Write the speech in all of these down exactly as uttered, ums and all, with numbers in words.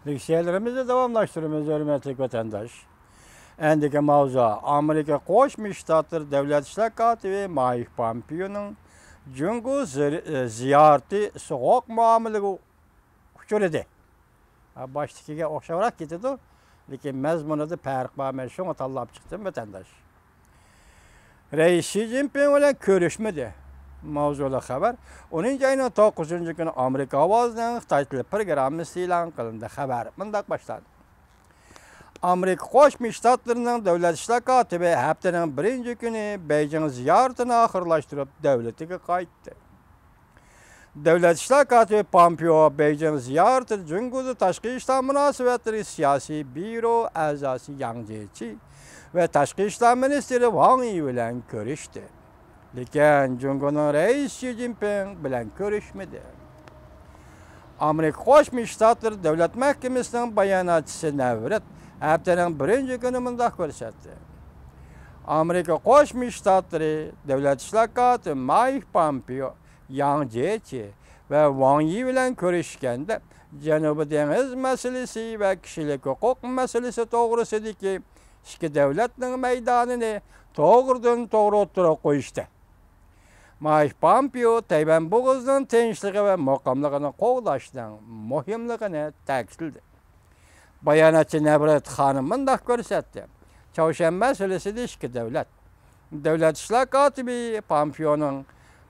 لېكسىيەلىرىمىزنى داۋاملاشتۇرىمىز، ھۆرمەتلىك ۋەتەنداش. ئەندىكى ماۋزۇ ئامېرىكا قوشما شتاتلىرى دۆلەت ئىشلار كاتىپى مايك پامپېئونىڭ جۇڭگو زىر-، زىيارىتى سوغۇق مۇئامىلىگە ئۇچرىدى. ھە، باشتىكىگە ئوخشاۋراق كېتىدۇ، لېكىن مەزمۇنىدا پەرق بار، مەن شۇڭا تاللاپ چىقتىم، ۋەتەنداش. رەئىس شى جىنپىڭ بىلەن كۆرۈشمىدى. ماۋزۇلۇق خەۋەر. ئونىنچى ئاينىڭ توققۇزىنچى كۈنى ئامېرىكا ئاۋازىنىڭ خىتاي تىلى پروگراممىسى ئېلان قىلىندى. خەۋەر مۇنداق باشلاندى. ئامېرىكا قوشما شتاتلىرىنىڭ دۆلەت ئىشلار كاتىپى ھەپتىنىڭ بىرىنچى كۈنى بېيجىڭ زىيارىتىنى ئاخىرلاشتۇرۇپ، دۆلىتىگە قايتتى. دۆلەت ئىشلار كاتىپى پامپېئو بېيجىڭ زىيارىتىدە جۇڭگودىكى تاشقى ئىشلار مۇناسىۋەتلىرى سىياسىي بيۇرو ئەزاسى ياڭ جيېچى ۋە تاشقى ئىشلار مىنىستىرى ۋاڭ يى بىلەن كۆرۈشتى. لېكىن جۇڭگونىڭ رەئىسى شى جىنپىڭ بىلەن كۆرۈشمىدى. ئامېرىكا قوشما شتاتلىرى دۆلەت مەھكىمىسىنىڭ باياناتچىسى نەۋرىت ھەپتىنىڭ بىرىنچى كۈنى مۇنداق كۆرسەتتى. ئامېرىكا قوشما شتاتلىرى دۆلەت ئىشلار كاتىپى مايك پامپېئو ياڭ جيېچى ۋە ۋاڭ يى بىلەن كۆرۈشكەندە، جەنۇبىي دېڭىز مەسىلىسى ۋە كىشىلىك ھوقۇق مەسىلىسى توغرىسىدىكى ئىككى دۆلەتنىڭ مەيدانىنى توغرىدىن توغرا ئوتتۇرىغا قويۇشتى. مايك پامپېئو تەيۋەن بوغۇزىنىڭ تىنچلىقى ۋە مۇقىملىقىنى قوغداشنىڭ مۇھىملىقىنى تەكىتلىدى. باياناتچى نەۋرىت خانىم مۇنداق كۆرسەتتى: چاۋشيەن مەسىلىسىدە ئىككى دۆلەت. دۆلەت ئىشلار كاتىپى پامپېئونىڭ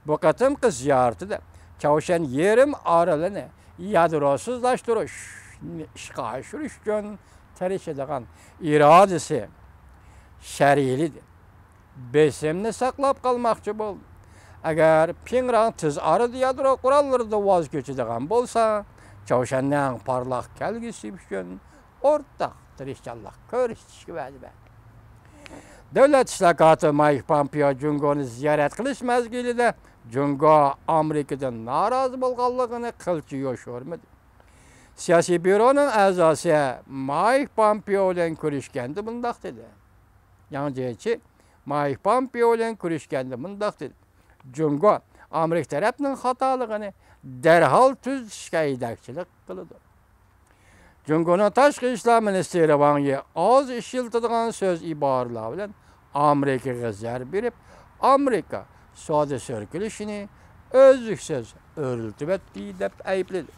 بۇ قېتىمقى زىيارىتىدە چاۋشيەن يېرىم ئارىلىنى يادروسىزلاشتۇرۇشنى ئىشقا ئاشۇرۇش ئۈچۈن تىرىشىدىغان ئىرادىسى شەرھلىدى. بېسىمنى ساقلاپ قالماقچى بولدى. ئەگەر پىڭران تېز ئارىدا يادرو قوراللىرىدىن ۋاز كېچىدىغان بولسا، چاۋشيەننىڭ پارلاق كەلگۈسى ئۈچۈن ئورتاق تىرىشچانلىق كۆرسىتىشكە ۋەدە بەردى. دۆلەت ئىشلار كاتىپى مايك پامپېئو جۇڭگونى زىيارەت قىلىش مەزگىلىدە جۇڭگو ئامېرىكىدىن نارازى بولغانلىقىنى قىلچە يوشۇرمىدى. سىياسىي بيۇرونىڭ ئەزاسى مايك پامپېئو بىلەن كۆرۈشكەندە مۇنداق دېدى. ياڭ جيېچى مايك پامپېئو بىلەن كۆرۈشكەندە مۇنداق دېدى: جۇڭگو ئامېرىكا تەرەپنىڭ خاتالىقىنى دەرھال تۈزىتىشكە ھەيدەكچىلىك قىلىدۇ. جۇڭگونىڭ تاشقى ئىشلار مىنىستىرى ۋاڭ يى ئاز ئىشلىتىدىغان سۆز ئىبارىلەر بىلەن ئامېرىكىغا زەربە بېرىپ، ئامېرىكا سودا سۈركىلىشىنى ئۈزلۈكسىز ئۆرلىتىۋەتتى دەپ ئەيىبلىدى.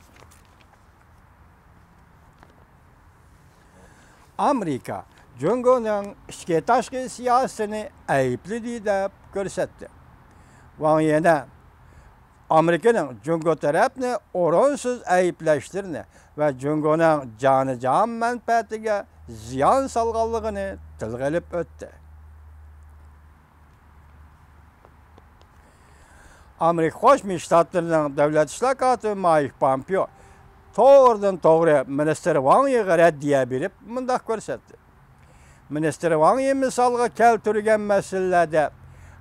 ئامېرىكا جۇڭگونىڭ ئىچكى تاشقى سىياسىتىنى ئەيىبلىدى دەپ كۆرسەتتى. ۋاڭ يەنە ئامېرىكىنىڭ جۇڭگو تەرەپنى ئورۇنسىز ئەيىبلەشلىرىنى ۋە جۇڭگونىڭ جانىجان مەنپەئەتىگە زىيان سالغانلىقىنى تىلغا ئېلىپ ئۆتتى. ئامېرىكا قوشما شتاتلىرىنىڭ دۆلەت ئىشلار كاتىپى مايك پامپېئو توغرىدىن توغرا مىنىستىر ۋاڭ يىغا رەددىيە بېرىپ مۇنداق كۆرسەتتى. مىنىستىر ۋاڭ يى مىسالغا كەلتۈرگەن مەسىلىلەردە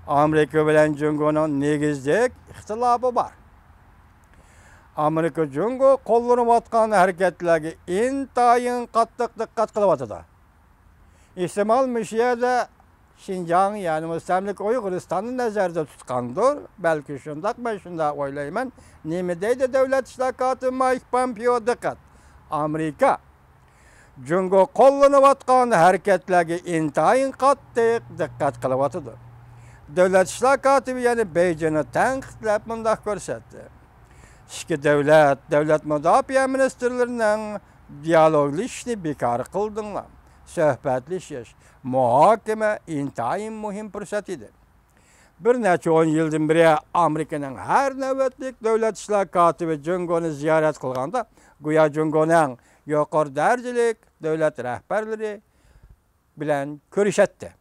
ئامېرىكا بىلەن جۇڭگونىڭ نېگىزلىك ئىختىلاپى بار. ئامېرىكا جۇڭگو قوللىنىۋاتقان ھەرىكەتلەرگە ئىنتايىن قاتتىق دىققەت قىلىۋاتىدۇ. ئېھتىمال مۇشۇ يەردە شىنجاڭ، يەنى مۇستەملىكە ئۇيغۇرىستاننى نەزەردە تۇتقاندۇر. بەلكى شۇنداق، مەن شۇنداق ئويلايمەن. نېمە دەيدۇ دۆلەت ئىشلار كاتىپى مايك پامپېئو؟ دىققەت! ئامېرىكا جۇڭگو قوللىنىۋاتقان ھەرىكەتلەرگە ئىنتايىن قاتتىق دىققەت قىلىۋاتىدۇ. دۆلەت ئىشلار كاتىپى يەنە بېيجىڭنى تەنقىدلەپ مۇنداق كۆرسەتتى: ئىككى دۆلەت دۆلەت مۇداپىئە مىنىستىرلىرىنىڭ دىيالوگلىشىشنى بىكار قىلدىڭلار. سۆھبەتلىشىش، مۇھاكىمە ئىنتايىن مۇھىم پۇرسەت ئىدى. بىر نەچچە ئون يىلدىن بېرى ئامېرىكىنىڭ ھەر نۆۋەتلىك دۆلەت ئىشلار كاتىپى جۇڭگونى زىيارەت قىلغاندا، گويا جۇڭگونىڭ يۇقىرى دەرىجىلىك دۆلەت رەھبەرلىرى بىلەن كۆرۈشەتتى.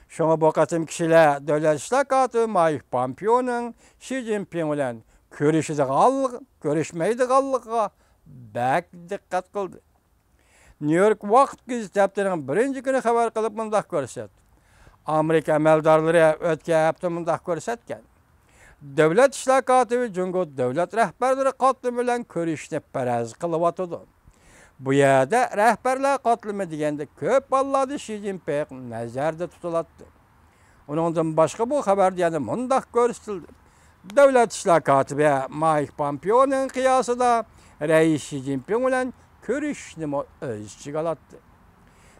شۇڭا بۇ قېتىم كىشىلەر دۆلەت ئىشلار كاتىپى مايك پامپېئونىڭ شى جىنپىڭ بىلەن كۆرۈشىدىغانلىقى، كۆرۈشمەيدىغانلىقىغا بەك دىققەت قىلدى. نيۇ يورك ۋاقىت گېزىتى ھەپتىنىڭ بىرىنچى كۈنى خەۋەر قىلىپ مۇنداق كۆرسەتتى. ئامېرىكا ئەمەلدارلىرى ئۆتكەن ھەپتە مۇنداق كۆرسەتكەن. دۆلەت ئىشلار كاتىپى جۇڭگو دۆلەت رەھبەرلىرى قاتلىمى بىلەن كۆرۈشۈشنى پەرەز قىلىۋاتىدۇ. بۇ يەردە رەھبەرلەر قاتلىمى دېگەندە كۆپ ھاللاردا شى جىنپىڭ نەزەردە تۇتۇلاتتى. ئۇنىڭدىن باشقا بۇ خەۋەردە يەنە مۇنداق كۆرسىتىلدى: دۆلەت ئىشلار كاتىپى مايك پامپېئونىڭ قىياسىدا رەئىس شى جىنپىڭ بىلەن كۆرۈشنىمۇ ئۆز ئىچىگە ئالاتتى.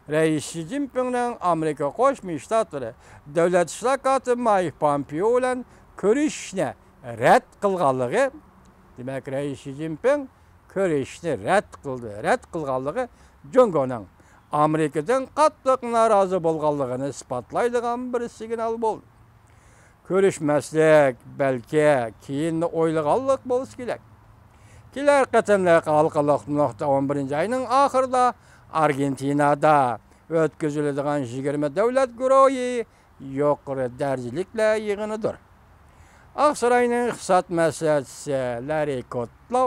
رەئىس شى جىنپىڭنىڭ ئامېرىكا قوشما شتاتلىرى دۆلەت ئىشلار كاتىپى مايك پومپېئو بىلەن كۆرۈشۈشنى رەت قىلغانلىقى، دېمەك، رەئىس شى جىنپىڭ كۆرۈشۈشنى رەت قىلدى، رەت قىلغانلىقى جۇڭگونىڭ ئامېرىكىدىن قاتتىق نارازى بولغانلىقىنى ئىسپاتلايدىغان بىر سىگنال بولدى. كۆرۈشمەسلىك، بەلكى كېيىننى ئويلىغانلىق بولسا كېرەك. كېلەر قېتىملىق ھالقىلىق نۇقتا ئون بىرىنچى ئاينىڭ ئاخىرىدا ئارگېنتىنادا ئۆتكۈزۈلىدىغان يىگىرمە دۆلەت گۇرۇھى يۇقىرى دەرىجىلىكلەر يىغىنىدۇر. ئاقساراينىڭ ئىقتىساد مەسلىھەتچىسى لاررى كودلوۋ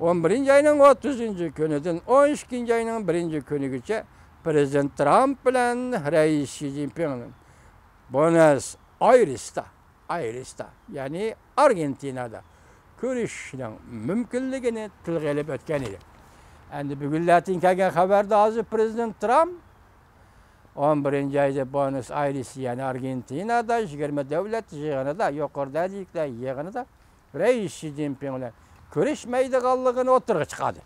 ئون بىرىنچى ئاينىڭ ئوتتۇزىنچى كۈنىدىن ئون ئىككىنچى ئاينىڭ بىرىنچى كۈنىگىچە پرېزىدېنت ترامپ بىلەن رەئىس شى جىنپىڭ بۇئېنوس ئايرېستا، ئايرېستا، يەنى ئارگېنتىنادا كۆرۈشۈشنىڭ مۇمكىنلىكىنى تىلغا ئېلىپ ئۆتكەن ئىدى. ئەمدى بۈگۈنلەردىن كەلگەن خەۋەردە ھازىر پرېزىدېنت ترامپ ئون بىرىنچى ئايدا بۇئېنوس ئايرېس، يەنى ئارگېنتىنادا يىگىرمە دۆلەت يىغىنىدا يۇقىرى دەرىجىلىكلەر يىغىنىدا رەئىس شى جىنپىڭ بىلەن كۆرۈشمەيدىغانلىقىنى ئوتتۇرىغا چىقاردى.